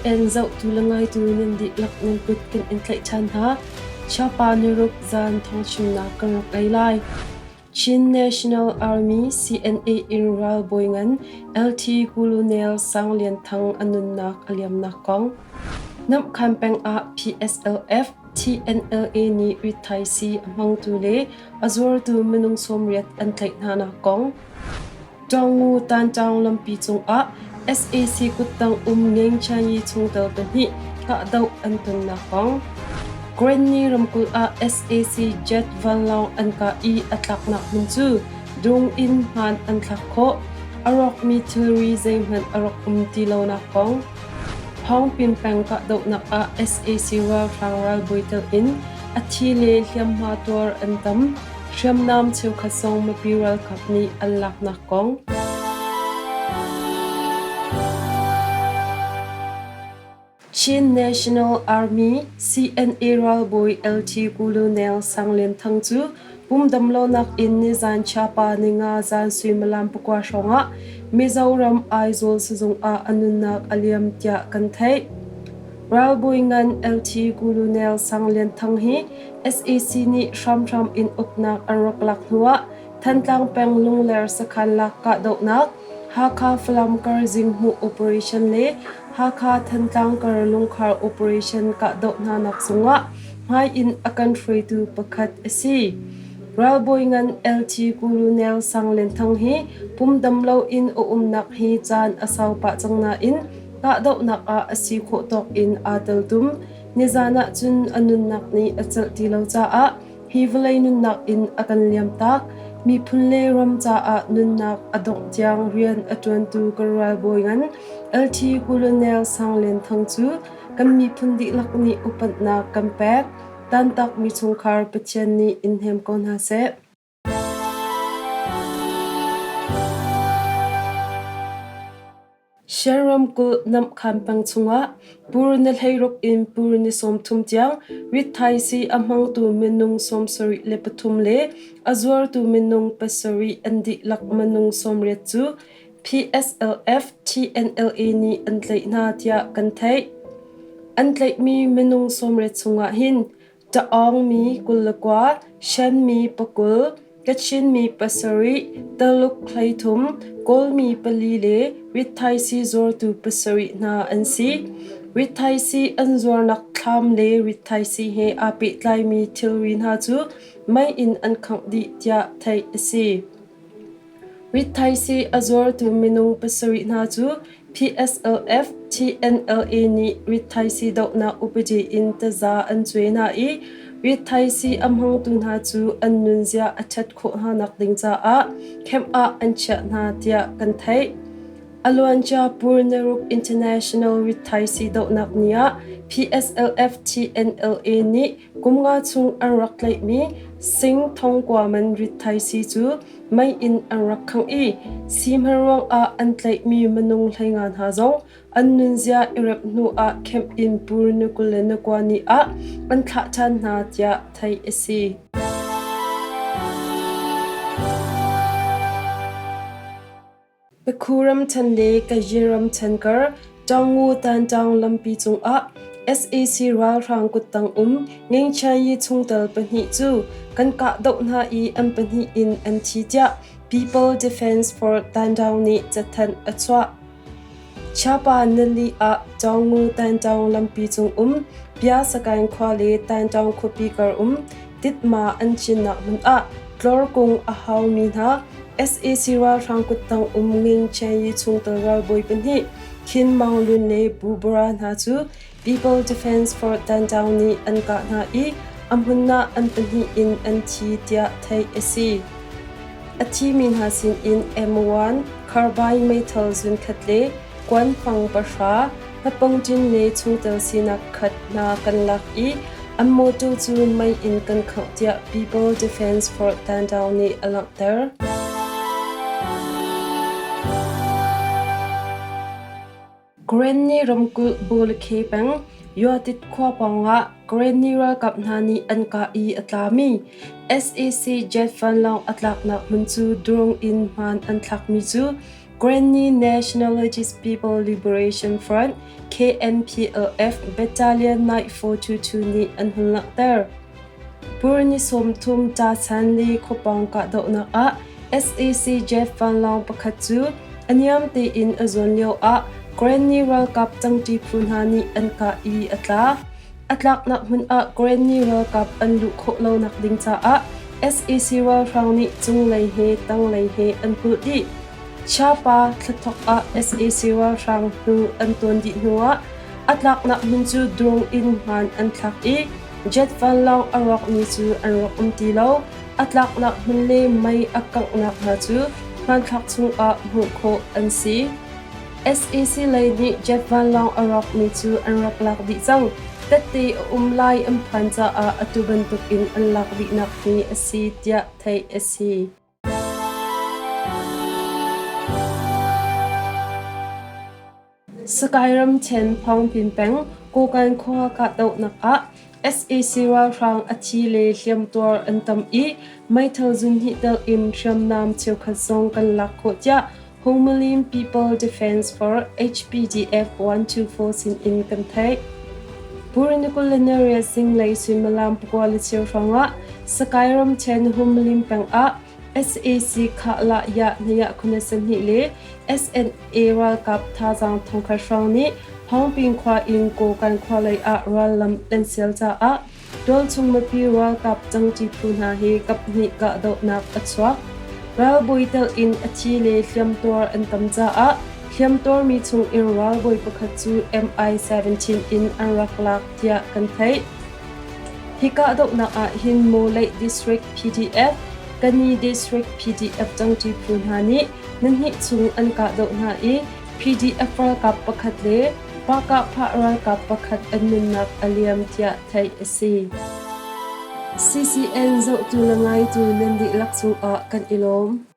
CGTN zohtu le ngaitu nan dihlak nan kut kan in tlaih ṭhan hna. Chiapa niruk zan thawngchimnak kan rak ngei lai. Chin National Army CNA in ralbawi ngan LT Colonel Sang Lian Thang a nunnak a liamnak kong. Namhkhan peng ah PSLF TNLA nih rithaisii a hmangtu le a zuartu minung 80 an tlaih hnanak kong. Tawngu Tantaung lampi cungah sac kuttang um Ngeng Chanyi chungtel pahnih kahdoh an tonnak kong. Granny ramkulh ah sac jet vanlawng an kah i a tlaknak hmun cu dung in hmaan an thlak khawh. A rawkmi thilri zeihmanh a rak um ti lonak kong. Hawngpin peng kahdohnak ah sac ralhrang ralbawi telh in a thi le hliamhma tuar an tam. Hriamnam cheukhat zong mipi ralkap nih an laknak kong. Chin National Army CNA ralbawi LT Colonel Sang Lian Thang cu pum damlonak in nizan Chiapa ninga zan suimilam pakua hrawngah Mizoram Aizawl sizung ah a nunnak a liam tiah kan theih. Ralbawi ngan LT Colonel Sang Lian Thang hi sac nih hramhram in uknak an rak lak hnuah Thantlang peng Lungler sakhan lak kahdohnak, Hakha Falam kar Zinghmuh operation le Hakha Thantlang kar Lungkhar operation kahdoh hnanak zungah hmai in a kan hruaitu pakhat a si. Ralbawi ngan LT Colonel Sang Lian Thang hi pum dam loin a umnak hi caan a sau pah cang nain kahdohnak ah a si khawh tawk in aa teltum. Nizan ah cun a nunnak nih a celh ti lo caah hi vawlei nunnak in a kan liamtak. Miphun le ram caah nunnak a dongh tiang rian a ṭuantu kan ralbawi ngan LT Colonel Sang Lian Thang cu kan miphun dihlak nih upatnak kan pek. Tantakmi chungkhar Pathian nih in hnem ko hna seh. Shan ramkulh Namkhan peng chungah pur ni 16 in pur ni 30 tiang rithaisii a hmangtu minung 73 le a zuartu minung pasarih an dihlak minung 80 cu PSLF TNLA nih an tlaih hna tiah kan theih. An tlaihmi minung 80 chungah hin Taawngmi 21, Shanmi 20, Kachinmi pasarih, Taluk 33, Kawlmi pali le rithaisii zuartu pasarih hna an si. Rithaisii an zuarnak thlam le rithaisii he aa pehtlaimi thilri hna cu mei in an khangh dih tiah theih a si. Rithaisii a zuartu minung pasarih hna cu PSLF TNLA nih rithaisii dohnak upadi in taza an cuai hna i rithaisii a hmangtu hna cu an nunzia a ṭhat khawh hna nakding caah camp ah an chiah hna tiah kan theih. A luancia Purnaruk International Rithaisii dohnak ni ah PSLF TNLA nih kum nga chung an rak tlaihmi Sing Thongkua man rithaisii cu mei in an rak khangh i sii-hman ruangah an tlaihmi minung 15 hna zong an nunzia i rep hnu ah camp in pur ni 29 ni ah an thlah ṭhan hna tiah theih a si. Pakhu ramṭhen le Kayin ramṭhen kar Tawngu Tantaung lampi cungah sac ralhrang kuttang um Ngengchayi chungtel pahnih cu kan kahdoh hna i an pahnih in an thi tiah People Defense for Tantaung nih cathanh a chuah. Chiapa nili ah Tawngu Tantaung lampi cung um Pyasakaing khua le Tantaung khuapi kar um Titma an cinnak hmun ah tlawrkung a haumi hna sac ralhrang kuttang um Ngin Chanyi chungtel ralbawi pahnih Khin Maung Lwin le Bu Bora hna cu People Defense for Tantaung nih an kah hna i a hmun ah an pahnih in an thi tiah theih a si. A thimi hna sinin M1 carbine meithal zunkhat le kuanfang pahra, hmapongṭin le chungtel sinak khat hna kan lak i an mawṭaw cu mei in kan khangh tiah People Defense for Tantaung nih a langhter. Karenni ramkulh Bawlakhe peng Yuatit khua pawngah Karenni ralkap hna nih an kah i a tlami sac jet vanlawng a tlaknak hmun cu drone in hmaan an thlakmi cu Granny Nationalist People Liberation Front KNPLF Battalion 9422 nih an hun langhter. Pur ni 30 Tachan le khuapawng kahdohnak ah sac jet vanlawng pakhat cu a niam tein a zuan lioah Granny ralkap cangṭi phu hna nih an kah i a tla. A tlaknak hmun ah Granny ralkap an luh khawh lonak ding caah sac ralhrang nih cunglei he tanglei he an kulh dih. Chiapa thlathawk ah sac ralhrang hnu an tawn dih hnuah a tlaknak hmun cu drone in hmaan an thlak i jet vanlawng a rawkmi cu an rawk um ti lo. A tlaknak hmun le mei a kanghnak hna cu hmanthlak chungah hmuh khawh an si. Sac lei nih jet vanlawng a rawkmi cu an rak lak dih cang. Tette a um lai an phan caah atu bantukin an lak dihnak hi a si tiah theih a si. Sakae ramṭhen Phawngpin peng Kawkan khua kahdohnak ah sac ralhrang a thi le hliamtuar an tam i meithal zunhnih tel in hriamnam cheukhat zong kan lak khawh tiah Hungmalin People Defense Force HPDF 124 sin in kan theih. Purnikulinaria zinglei suimilam 9:15 hrawngah Sakae ramṭhen Hungmalin peng ah sac Khahlah Yah Nayah 72 le SNA ralkap thazaang thongkhat hrawng nih Phawngping khua in Kawkan khua lei ah rallam an sial caah tualchung mipi ralkap cangṭi phu hna hi kaphnih kahdohnak a chuak. Ralbawi telh in a thi le hliamtuar an tam caah hliamtuarmi chung in ralbawi pakhat cu MI-17 in an rak lak tiah kan theih. Hi kahdohnak ah hin Mawleih District PDF, Kani District PDF cangṭi phu hna nih nihnih chung an kahdoh hna i PDF ralkap pakhat le Pakahphah ralkap pakhat an nunnak a liam tiah theih a si. CCN zohtu le ngaitu nan dihlak cungah kan i lawm.